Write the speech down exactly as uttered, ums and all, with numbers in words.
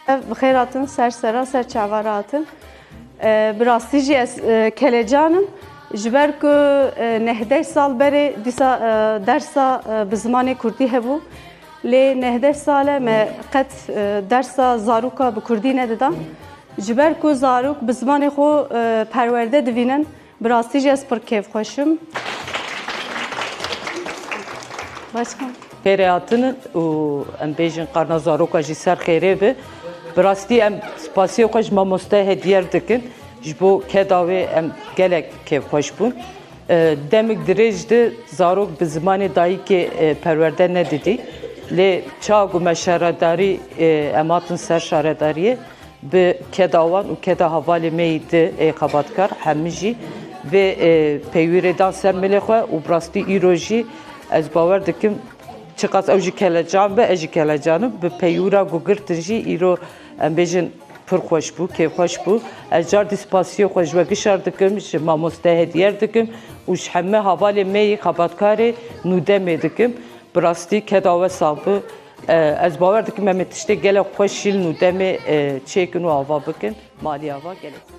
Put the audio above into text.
Bi xêr hatin, ser sera, ser çava re hatin. E, bi rastî jî ez, e, kelecan im. Ji ber ku, e, nehdeh sal berê dîsa, e, dersa, e, bi zimanê kurdî hebû. Lê nehdeh sal e me qet, e, dersa zaroka bi kurdî nedida. Ji ber ku zarok bi zimanê xwe, e, perwerde divînin, bi rastî jî ez pir kêfxweş im. Başkan. Xêrê hatinin û em bêjin qarna zaroka jî ser xêrê bi. Bi rastî em spasiyê xwe ji mamoste Hediyer dikin. Ji bo keda wê em gelek kêfxweş bûn. E, demik dirêj di zarok bi zimanê dayikê, e, perwerde nedidî. Lê çawa ku me şaredarî, e, em hatin ser şaredariyê, bi keda wan û keda hevalê me yî di ê xebatkar hemî jî vê, e, peywîrê dan ser milê xwe û bi rastî îro jî ez bawer dikim çiqas ew jî kelecan be, ez jî kelecan im, bi peywîra ku girtin jî îro em bêjin pir xweş bû, kêfxweş bû. Ez cardî spasiyê xwe ji we gişar dikim, ji mamoste Hediyer dikim û ji hemî hevalê me yî xebatkarê Nûdemê dikim. Bi rastî keda we sax bi. E, ez bawer dikim em ê tiştê gelek xweş jî li Nûdemê, e, çêkin û ava bikin. Malî ava gelek.